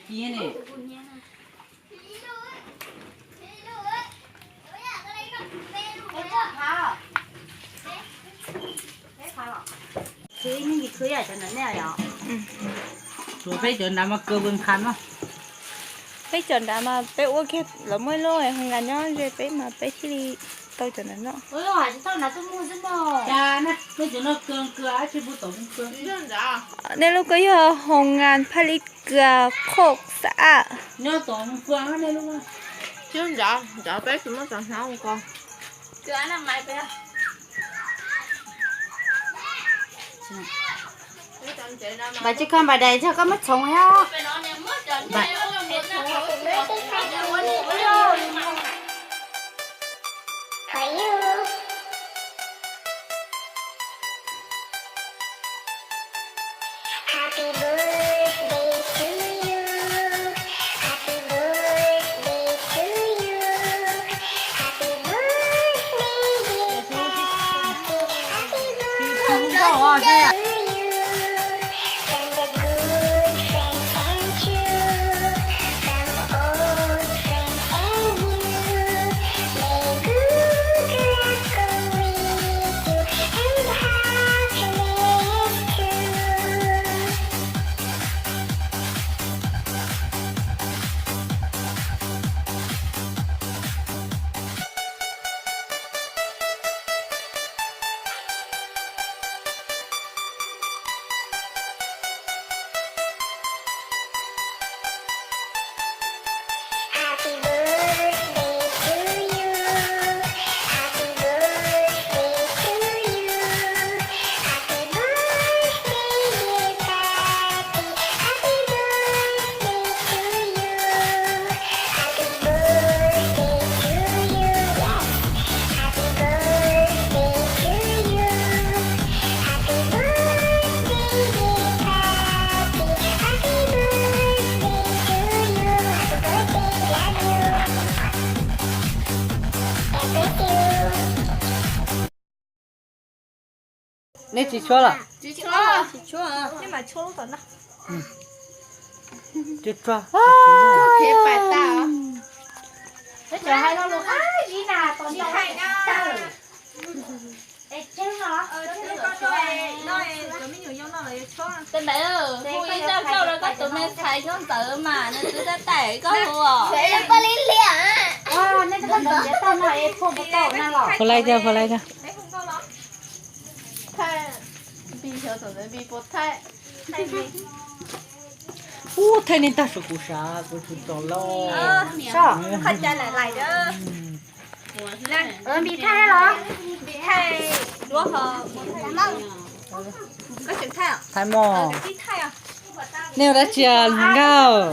Ci ne. Tsuas peb cov nrad mas kawg vwm qha no. Peb cov nrad mas peb ua kiag los muaj ib lub hoo nkas nyob ze peb mas peb thiaj li tau cov nrad noj. Cas na, peb cov no kawg kawg tsis pub tom kawg. Nej lub koj yog hoo nkas phaj lib kawg khoj xav. Nyob tom kawg nej lub. Tsis nrad, nrad peb tsis muab cov hnab ko. Npam tsis kho npam dais tso koj muab txhoov os. Nej tsis tshuab los? Tsis tshuab. Tsis tshuab. Tus ntawd hu ib zaj plaub rau koj tus me ntxhais nyob ntawd mas nws twb tab tais koj hu os. Hu laiv tiag, hu laiv tiag. Ub, thaij nej tag saum kuv sav kuv tus tau lauj. Thaij mog. Nej ua dab tsi nkauj?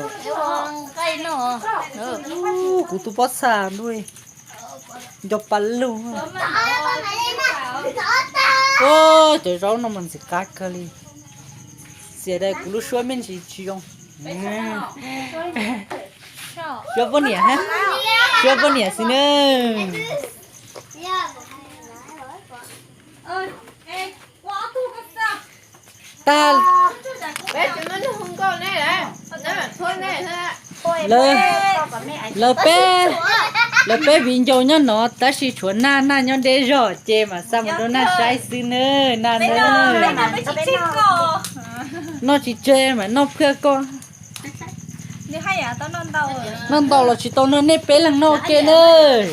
Kuv tus pob txha ntuj, nco pa lug. Cov zaub no mas ntxim qab kawg li. Xiam dais kuv lub suab me ntsis tsis zoo. Suab poj niam, suab poj niam xwb na. Tag. Lawv, lawv peb, lawv peb viv ncaus nyob no tab sis tshuav Naj, Naj nyob deb zog ces mam xa mus rau Naj saib xwb nawb, Naj nawb. Noj tsis tseg mas noj phwj koj. Noj ntau los tsis tau no, nej peb leeg noj ua ke nawb.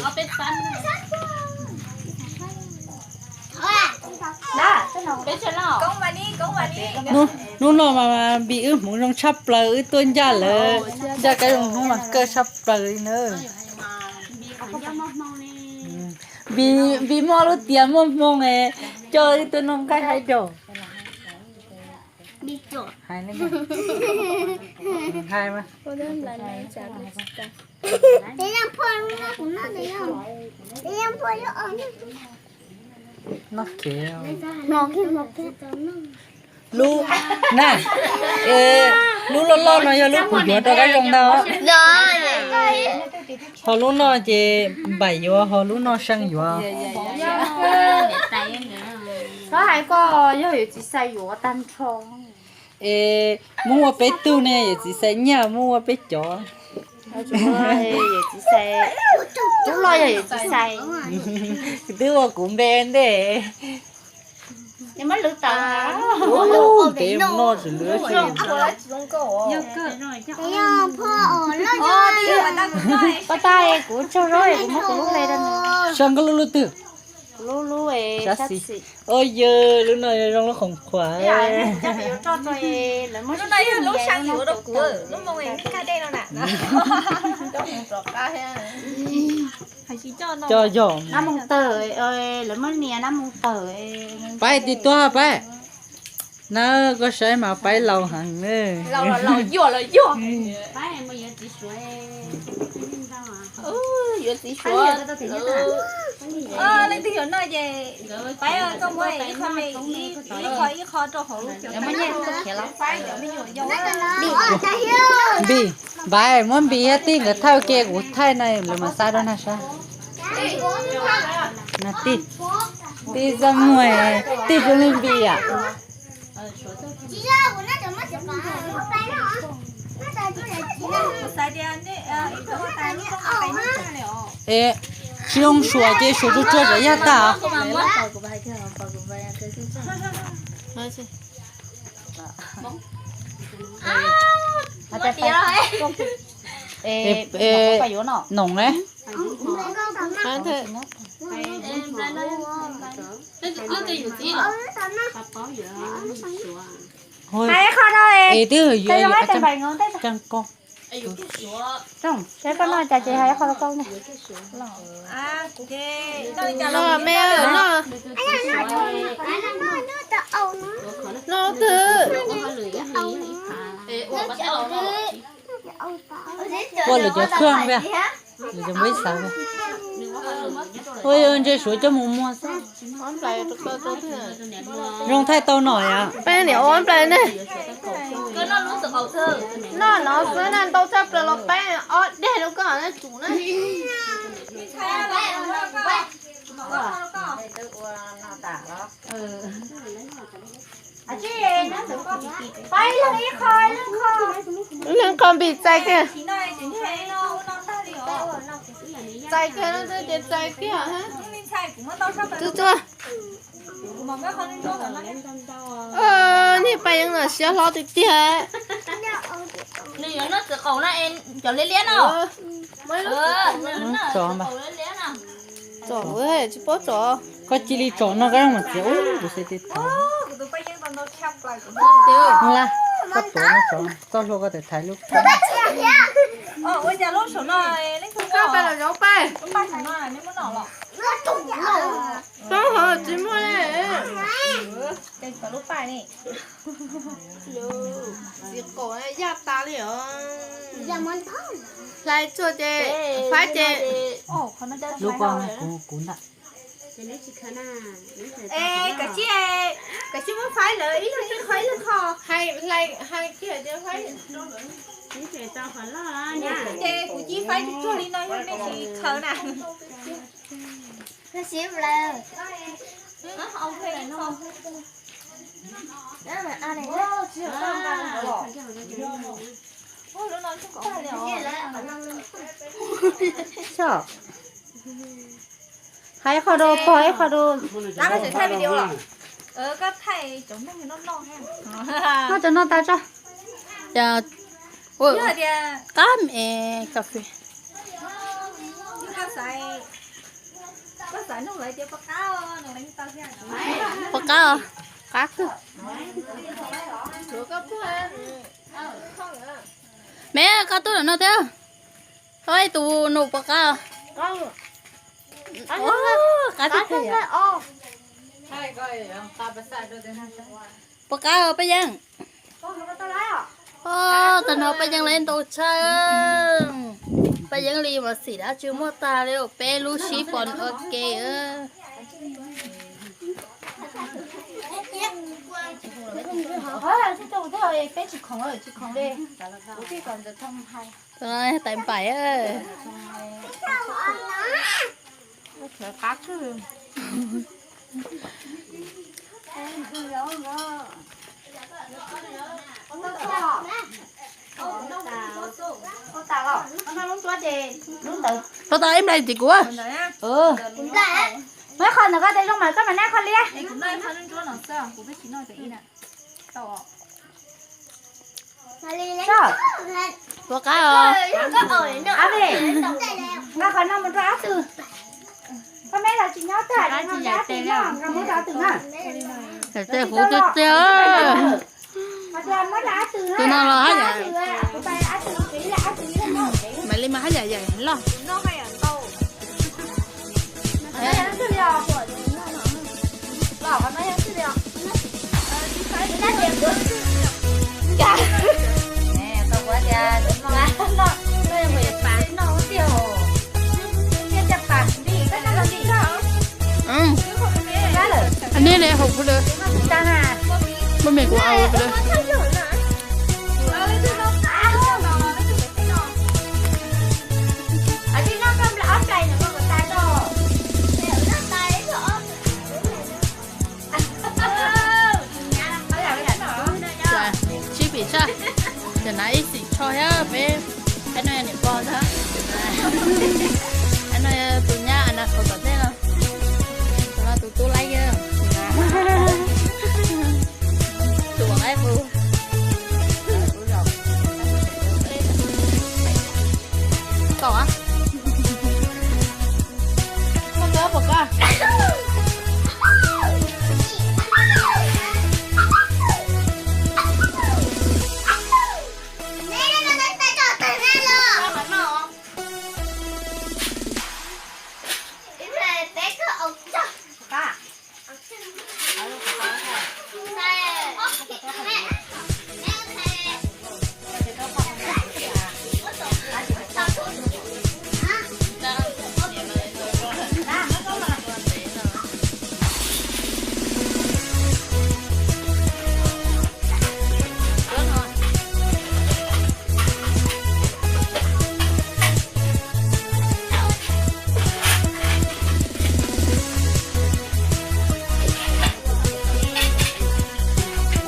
Hnub no mas Npis wb hmoov zoo tshaj plaws, wb tuaj ncaj lawv, ncaj kab zoo hnub mas kawg tshaj plaws li nawb. Npis muaj lub tias muaj hmoo es coj wb tuaj noj nqaij haib daus. Hais mas. Lub, na, lub loj loj no yog lub kuv yuav rau kab zoo ntag. Ho lub no ces npam yuav, ho lub no seej yuav. Xav hais koj yog yuav txiv xav yuav tag nrho. Es muab ua peb tug ne, yawm txiv Xais Nyiaj muab ua peb cov. Yawm txiv Xais, lub loj yog yawm txiv Xais. Twb ua kuv npe ntej. Ntev no tsis lwm. Pab tab kuv tsaug zog kuv muab kuv lub npe rau nws. Sab nkauj lub lub twg? Kuv lub lub sab xis. Yawg lub no zoo lub khoom khuam. Lub no yog lub sab yuav rau kuv lub moo kaj dej no na. Coj yog nab moo tawg, lawv muab nias nab moo tawg. Paib tib tuag paib. Nab koj saib mas paib laus heev. Laus yuag los yuag. Yuav txiv suav. Leej twg yuav noj ces paib koj muab ib qho me ib qho ib qho rau hauv lub cov. Npis, Npais muab Npis thiab Tij nkawd thaij ua ke kuv thaij no lawv mam xa rau nag sab. Tij, Tij txaj muag, Tij zoo li Npis yam. Es tsis zoo suav ces suav tsuag tsuag tsam yaj tag. Noom ne. Es twb yuav caj ko. Saib koj noj cas ces hais qhov rau koj ne. Noj me, noj. Noj twg? Ua lawv cov khwj, lawv cov npeb xav. Ua ntshe suav coj mus muag xwb. Zoo thaij tau no yom. Peb niam ua nplai ne. Noj no xwb na, ntau tshaj plaws los peb ob deg rau koj na tsum na. Leej qho Npis txais kiag. Txais kiag no ces txais kiag. Txua txua. Niag Paj Yeeb no siab hlob tiag tiag. Nws yuav noj txiv qaum no es cov liab liab no. Tsom, tsis paub tsom. Koj cia li tsom no koj mam txiav ub kuv xav tias thaum. Koj tuav no tsom, txoj hlua koj tawm thaiv lub. Tsis muaj li. Txiv qaum yaj tas li os. Hlais tsuag ces faib ces. Lub ko kuv ntag. Es kav tsij, kav tsij muab faib lawv ib leeg ib qho ib leeg qho. Hais, hais kiag tias faib. Ces kuv cia faib tsuag tsuag li no yog nej tsis khaws na. Hais ib qho rau pog ib qho rau. Noj tso noj tas tso. Qab me kas fes. Puas qab os? Qab kawg. Me koj tuaj no thiab. Tus nus puas qab os? Qab tiag tiag. Puas qab Paj Yeeb? Tag no Paj Yeeb lawv ntau tshaj. Paj Yeeb li mas xim dab tsi muaj tag li peb lub sib pom ua ke. Peb tsis khoom, tsis khoom li. Tais npaim. Tau tas ib nplais tim kuv. Muab qhov ntawm koj tes zoo mas koj mam nab qhov liab. Tua qab os. Ab ve, nqa qhov no mus rau ob tug. Koj meb los tsis nyob tag, nqa mus rau ob tug na. Tej huv tiag tiag. Tus no los haj yam, Maiv Lis mas haj yam yam loj. Anij ne hauv kuv lawm. Muaj me kuv au lawm. Tsib pim sab, cov nav ib xim tsho thiab peb, ab no yog niam pog ntag. Ab no yog tus nyab, ab no qhov tom ntej no, tus no tus tub laib yog, tus laib mus. Tau a. Koj kawg pom koj.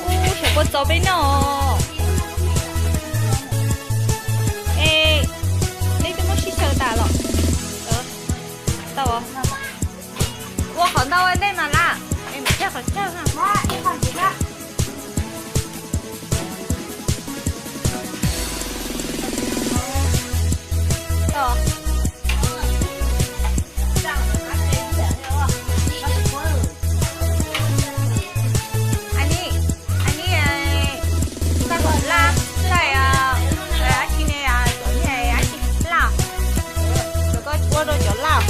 Ub, xyov puas txaus peb noj. Es nej twb muab sib xyaw tas los? Tau, ua qhov ntau ntej mas lawm. Tau. Anij, anij, koj kom laj, laj, dab tsi ne, cov niag dab tsi laj, cov koj ua rau cov laj.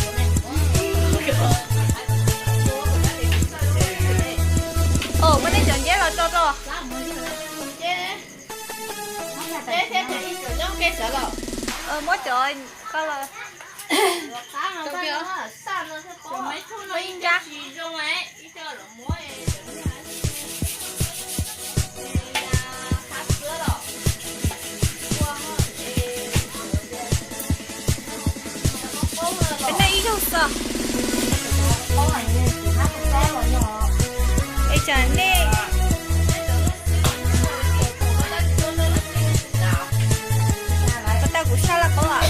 Muab nej cov nceb los tso rau. Muab cov ko los. Nej ib zaug xwb. Es tsam nej, ko tau kuv sab laj qaub os.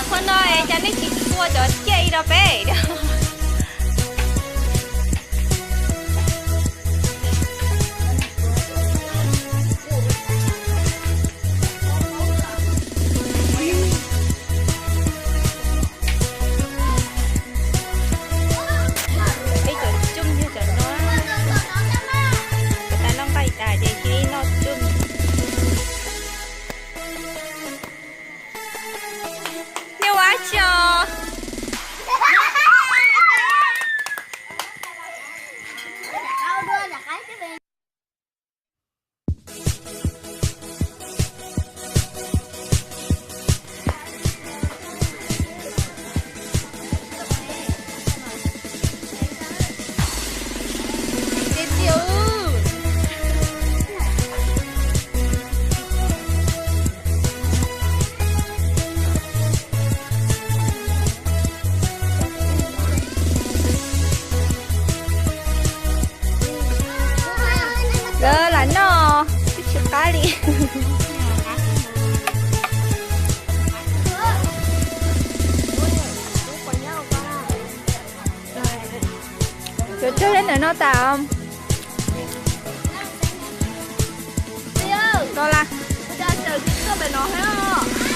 Qhov no es cas nej tsis tua cov ciaj ib rau peb? Peb cov tsuj yog cov no, cov tas noj nqaij tas ces cia li noj tsuj. Nej ua dab tsi os? No tas. Los las.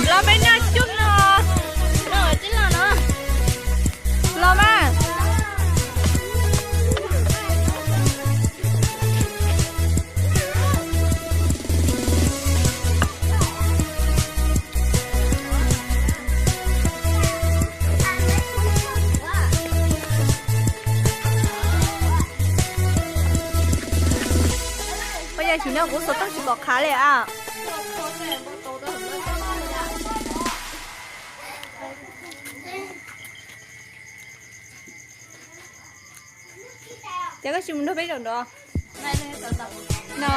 Los peb noj cub no. Los mas. Ua cas sim no kuv xov tooj tsis pom qha li a? Ces koj tsis mus nrog peb zaum nrov no.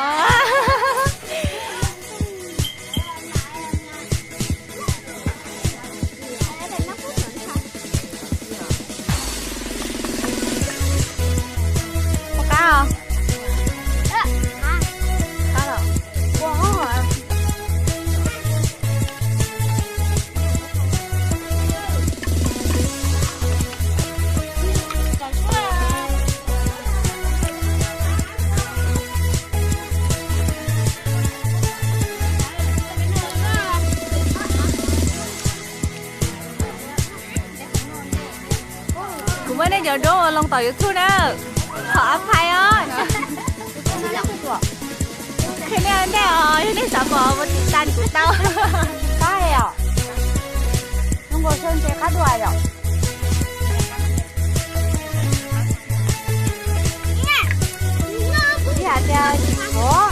Qab os. Qab los. Kuv muab nej cov duab ua loo tom YouTube na. Qhov ab phais os. Qhia nej ua ntej os, yog nej xav pom ua tsis tas kuv tau. Qab os. Zoo nkaus saw ntses qab dua yom. Ib hais tias, ov,